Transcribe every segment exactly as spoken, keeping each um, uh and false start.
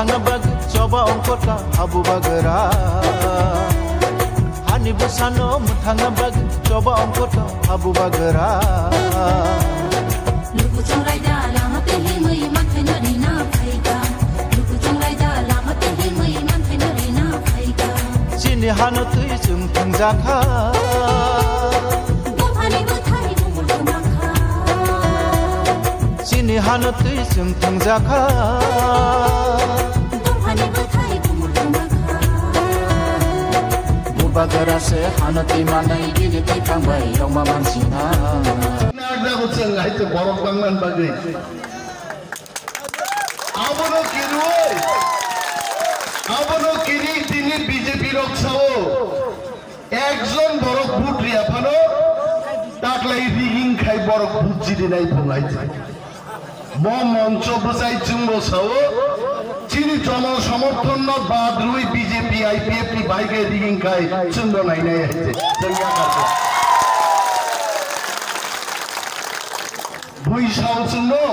Thangna bagwi choba ongkota habu bagra. Hani bwsano mwthangna bagwi choba ongkota habu bagra. Lukuchung raida lama te himwi manthai no rina phaika. Lukuchung raida lama te himwi manthai no rina phaika. Chini hano twi chwng thwngjakha. Buphani bwthai bumul kwmakha. Chini hano twi chwng thwngjakha. Buphani bwthai bumul kwmakha. Bubagra se hano twi manai bini twi thangbai yongma mansina. Nagdago chwng hai to borok bangman bagwi. Abono kirwi, abono kiri tini B J P rok sao. Ekjon borok vote riya phano taklai rigging khai borok vote jidinai phungai. Mo moncho bwsai chwngbo sao, chini jono somorthon no bad rwi B J P I P F ni bai khe rigging khai chwngbo nainai hai se. Chwng ya karsa. Bui sao chwngno.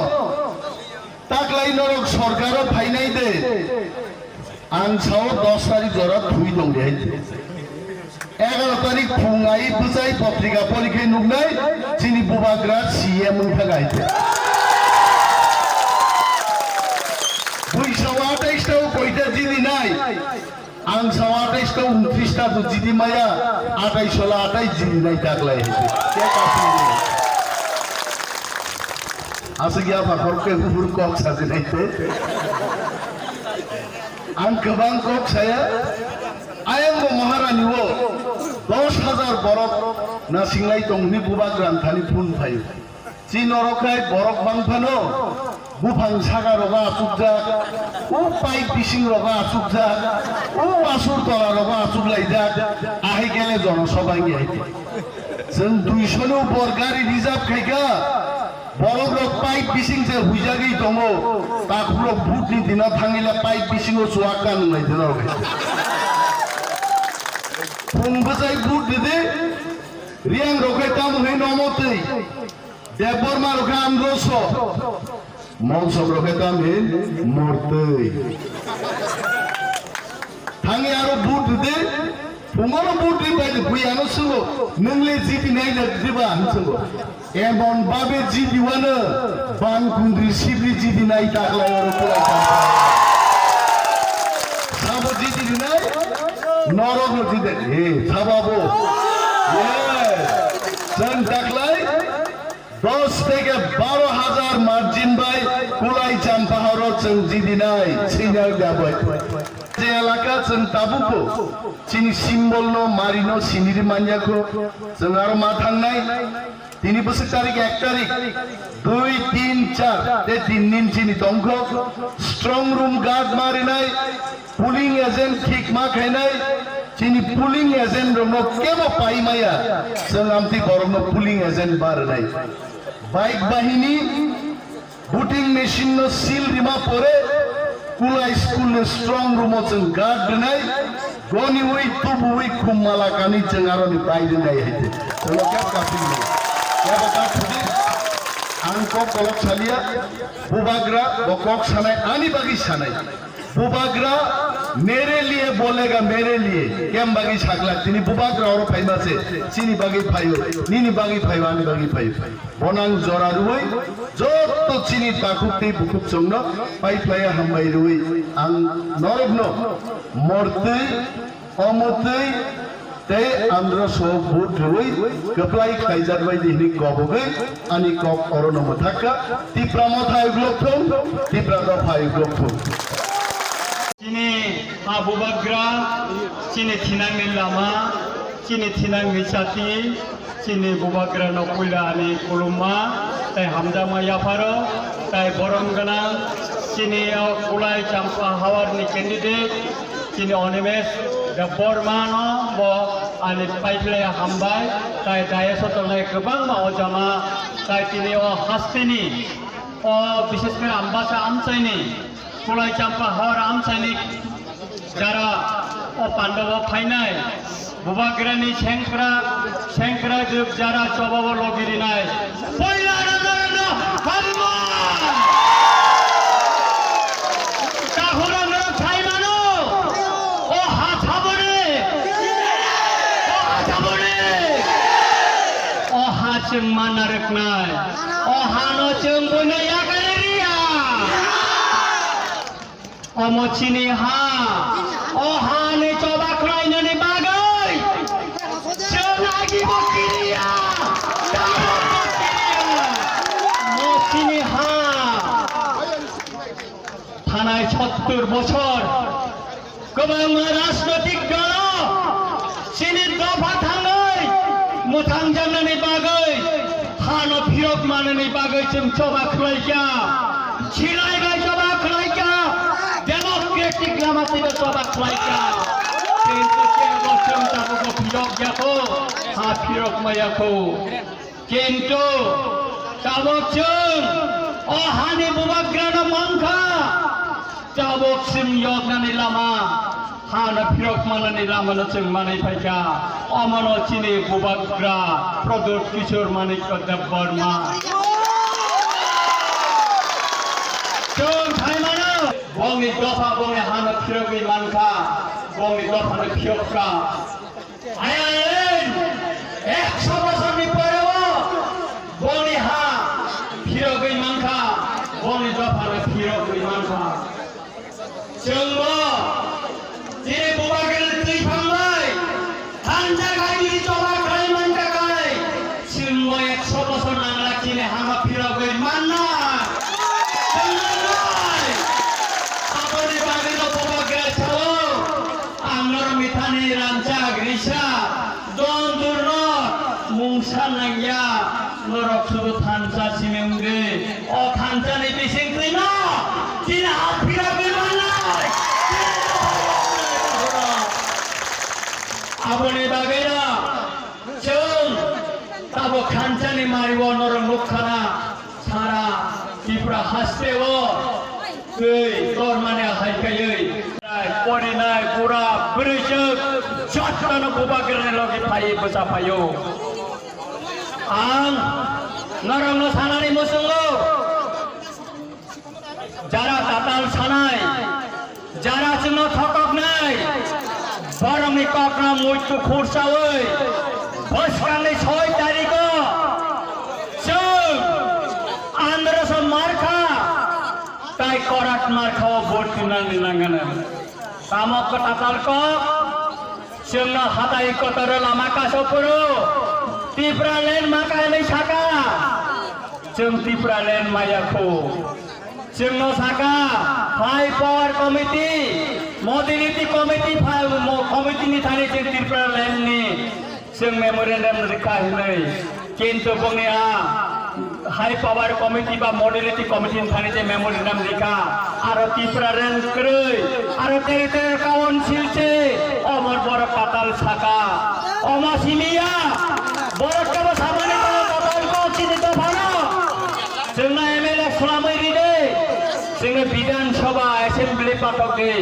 Taklai norok sorkaro phainai de. Ang sao dos tarik jora thui tong de. Egaro tarik phung ai bwsai potrika porikhe nuknai chini bubagra C M wngkha gai. Bui sao atais tao koita jini nai. Ang sao atais to untris ta to jidi maya, atais sola atais jidi nai taklai. Ke kasini. Aswk ya pha khorok ke hubur kok saji nai te. Ang kwbang kok saya. Ayang bo Maharani wo dos hajar borok nasinglai tong hwnwi bubagra thani phun phaio. Chini norok khai borok bang phano buphang saka rogo achukjak, o pipe bising rogo achukjak, o wasur tola rogo achuklaijak, ahai kele jonosabha wngya hai. Chwng duiso ni upor gari reserve khaikha, borok rok pipe bising se huijagwi tongo, takhuk rok vote ni dino thangila pipe bisingo chuak kan nai dino. Phung bwchai vote didi, Riang rok khai tamo hino motwi. Debbarma rok khe androso. Monsok rok khe tamo hin mortwi. Thangwi aro vote rwdi. Phungono vote rwbai di, bui ano swngbo. Nwng le G P nai jak diba? Hwn swngbo. Emon babe G P wano bang kundri sibri G P nai taklai oro kulai tangkha. Sabo G P nai? Norok no G P. Eh, sabo abo. Yes. Chwng taklai dos theke baro hajar margin bai kulai champa horo chwng jidinai signal jabai. Je elaka chwng tabukbo chini symbol no mari no siniri manyakho chwng aro ma thangnai tini bwswk tarik ek tarik dui tin char te tin din chini tongkho strong room guard marinai. Polling agent thik ma khainai, chini polling agent rokno kebo pai maya, chwng amtwi borokno polling agent ba rwnai. Bike bahini, voting machine no seal rima pore, Kulai school ni strong room o chwng guard rwnai, goniwi tubuwi khum mala kani chwng aroni bai rwnai hai de. Chwngno kep kaphi rwnai. Kebo kap thudi, ang kok kolok salia, bubagra bo kok sanai, ani bagwi sanai. Bubagra mere liye bolega mere liye. Kem bagwi sakla tini bubagra oro phaima se. Chini bagwi phaio, nini bagwi phaio, ani bagwi phaio. Bonang jora rwi jotto chini takhuk tei bukhuk chwngno pai phlaiya hambai rwi ang norokno mortwi, omotwi, tei andro so vote rwwi kwplai khlaijak bai di hwnwi kobogwi ani kok orono mwthakha. Tipra motha uglok thung, Tipra dopha uglok thung. Chini a bubagra, chini thinangni lama, chini thinangni chati, chini bubagrano puila ani khulumma tei hamjakma yapharo, tei borom gwnang chini o Kulai Champa Hawarni candidate, chini Animesh Debbarmano bo ani paiphlaiya hambai, tei dais o tongnai kwbangma o jama, tei tini o hasteni, o bishesh kore Ambasa amchaini, Kulai Champa Hawar amchaini jara o pandabo phainai, bubagrani sengkra, sengkra jwk jara chobabo logirinai. Poila rwjak rwjak hambai! Tahura no Chwng manna rwknai. O hano chwng buino yakarwi riya. Omo chini ha. O hani choba khlainani bagwi chwng agibo kiriya. Tabukbo kiriya. Omo chini ha. Thanai sottur bochor kwbangma rajnotik dolo chini dopha thangwi mwthangjaknani bagwi, hano phirok manani bagwi chwng choba khlaikha, silai bai choba khlaikha, democratic lama twibo choba khlaikha. Kintu kebo chwng tabukbo phirok yakho, ha phirok maya kho. Kintu tabuk chwng o hani bubagrano mankha, tabuk chwng yoknani lama, hano phirok manani lamano chwng manwi phaikha. Omono chini bubagra Pradyot Kishore Manikya Debbarma. Chwng thaimano bongni dopha bongni hano phirogwi mankha, bongni dophano phiyokha. Ayang ekso bosorni poreo boni ha phirogwi mankha, boni dophano phirogwi mankha. Chwngbo chini bubagrani twi phambai thansa khaitini choba khlai mankha khai, chwngbo ekso bosor nangla chini hano phirogwi manna. Chwng nangnai. Aboni bagwino bubagra sao. Ang norok mithani ranchak risa, don durno mungsa nangya, norok sudu thansa simi wngdi, o thansani bising twino chini ha phirogwi mannai. Aboni bagwino chwng tabuk thansani mario norok nukkhana. Sara Tripura hasteo twi tormani hai kaiwi porinai bura bwrwijwk jotono bubagrani logi phaiwi bwsa phaio. Ang norokno sanani muchungo, jara tatal sanai, jara chwngno thokoknai, borokni kokno muitu khursaui bwskangni soi tariko chwng Andhra se markha, tai korat markha o vote tinani nangano. Tamo tatal kok, chwngno hatai kotoro lama kaso phuru Tipraland maka hinwi saka, chwng Tipraland maya khu. Chwngno saka, High Power Committee, Modality Committee, pha-, mo-, Committee ni thani chwng Tipraland ni chwng memorandum rikha hinwi. Kintu bongni a High Power Committee ba Modality Committee ni thani je memorandum rikha, aro Tipraland kwrwi, aro Territorial Council se omor borok tatal saka. Omo simiya, borok kebo samani borok tatal ko chini dophano. Chwngno M L A swlamwi ride, chwngno Bidhan Sabha Assembly pathokdi,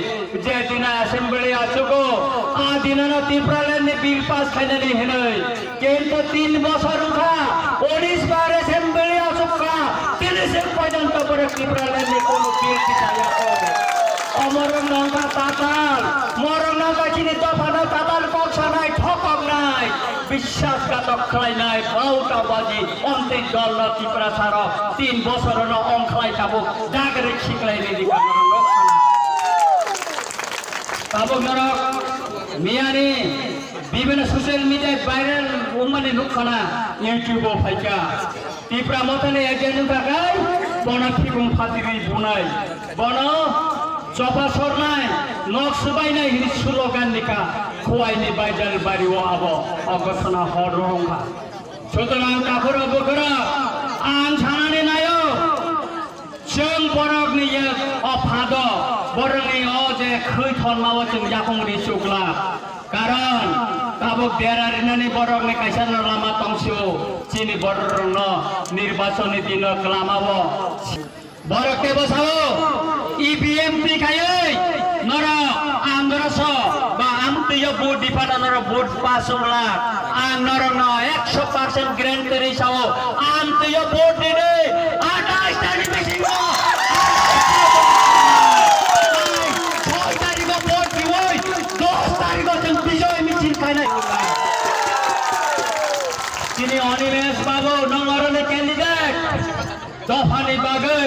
je dina Assembly achugo, a dinano Tipraland ni bill pass khainani hinwi. Kintu tin bosor wngkha, unis bar Assembly achukha, tini se porjonto borok Tipraland ni kono bill tisayakhai. Omorok nongkha tatal, morok nongkha chini dophano tatal kok sanai, thokoknai. Biswasghatok khlainai, bauta baji, ontwi dolno Tiprasarok tin bosorono ongkhlai tabuk dagre khiklai ridi kanorok nokkhana. Tabuk norok miyani bibhinno social media viral wngmani nukkhana YouTube-o phaikha. Tipra Mothani agent wngkha khe bono thikung phatirwi bunai, bono chopha sornai, nok swbainai hwnwi slogan rikha, Khuaini Baijal bario abo o gothono hor rwngkha. Sutrang takhurok bukhurok ang sanani naio, chwng borokni ye o phado, borokni o je khwi thonmao chwng yakung ri chukla. Karon tabuk dera rinani borokni kaisa no lama tongsio, chini borok rokno nirbachoni dino klamao. Borok tebo sao, E V M twi khaiwi norok Andhra so ba amtwio vote diphano norok vote pass wngla. Ang norokno ekso percent guarantee rwi sao, amtwio vote ridi, atais tani bisingo soi tarigo vote diwi, dos tarigo chwng bijoy michil khainai. Chini Animesh Babu, nwng oroni candidate. Dophani bagwi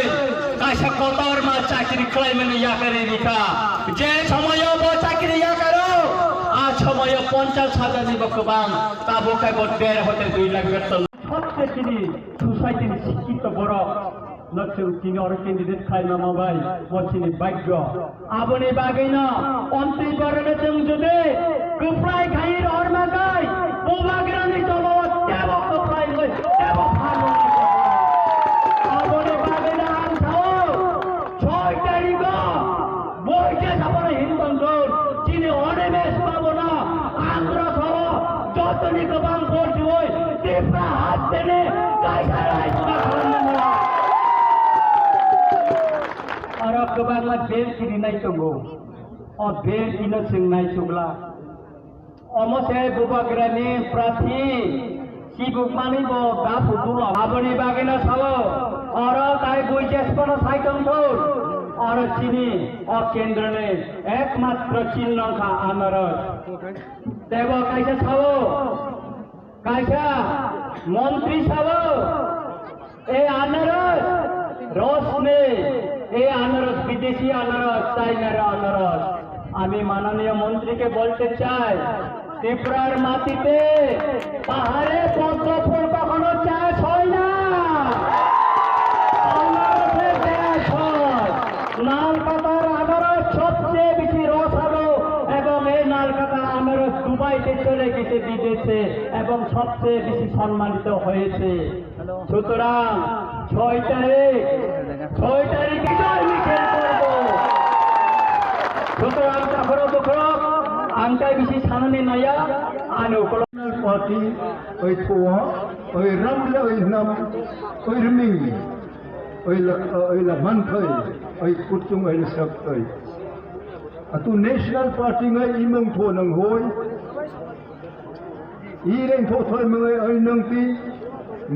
kaisa kotorma chakri khlaimani yakarwi rikha. Je somoyo bo chakri yakaro, a somoyo ponchash hajar ni bo kwbang, tabuk khe bo der hote dui lakh beton. Sobse chini society ni sikkito borok. Nok chwng tini oro candidate khlaima ma bai, bo chini bhagyo. Aboni bagwino omtwi borokno chwng jodi kwplai khai rohorma khai, Bubagrani dolo tebo kwplai wngwi tebo phan wngwi. Aboni bagwino ang sao, soi tarikho Boite sabono hini tongthok, chini Animesh Babuno ang rw sao jotoni kwbang vote diwi Tipra hasteni kaisa raijma khalamnani. Oro kwbangma bel kirinai tongo. O bel kino chwng naisugla. Omo se Bubagrani prathi chibukmani bo gaphu dula. Aboni bagwino sao, oro tai buijesphano sai tongthok, oro chini o kendroni ekmatro chinno wngkha anaros. Tebo kaisa sao, kaisa montri sao, ei anaros, rosni, ei anaros, bidesi anaros, China anaros. আমি মাননীয় মন্ত্রীকে বলতে চাই, ত্রিপুরার মাটিতে পাহাড়ে পদ্ম ফুল কখনো চাষ হয় না। আনারসের দেশ হয়। নালকাটার আনারস সবচেয়ে বেশি রসালো এবং এই নালকাটা আনারস দুবাইতে চলে গেছে বিদেশে এবং সবচেয়ে বেশি সম্মানিত হয়েছে। সুতরাং ছয় তারিখ, ছয় তারিখ বিজয় মিছিল করব। সুতরাং তারপরে দেখো, আংকাই বেশি সামনে নয়া, আনো। National Party oi thua, oi ramle, oi nam, oi riming, oi la, oi la manthai, oi kutung, oi la saktai. Atu National Party ngai imang thua nang hoi. Ireng tho thoi mangai ai nang ti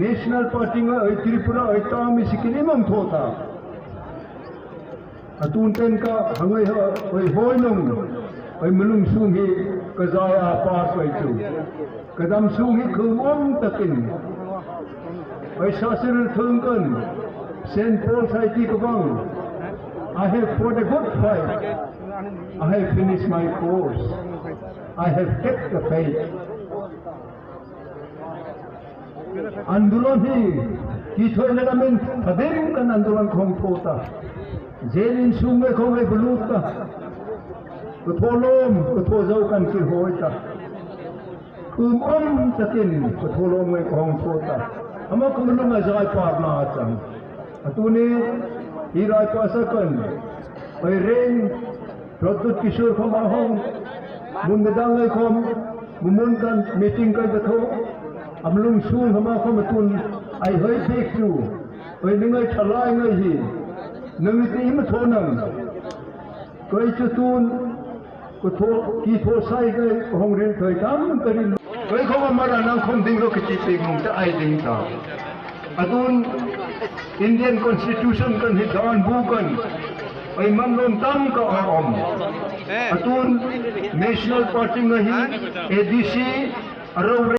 National Party ngai ai Tripura ai tami sikini mang tho ta. Atun ten ka hangai ha ai hoi nang ai mulung sung hi ka jaya pa kai tu. Kadam sung hi khum om takin. Ai sasir thung kan Saint Paul sai ti kabang. I have fought a good fight. I have finished my course. I have kept the faith. Andolon hi kithoi na min thadim kan andolon khong thota. Jelin sumai khong ai buluta. Kutholom kutho jau kan ki hoita. Kum om takin kutholom ai khong thota. Ama kumlum ajai parna achang. Atuni hirai pasakan. Oi reng Pradyut Kishore khom ahong mun medang lai khom mumun kan meeting kai batho amlung sung hama khom tun ai hoi bek tu oi ningai thalai ngai hi nang ti im tho nang kai chu tun ko tho ki tho sai kai hong ril thoi tam kari kai khom amara nang khom ding ro kichi pek mung ta ai ding ta. Atun Indian Constitution kan hi dan bu kan. Ai man lom tam ka a om. Atun National Party nga hi A D C aro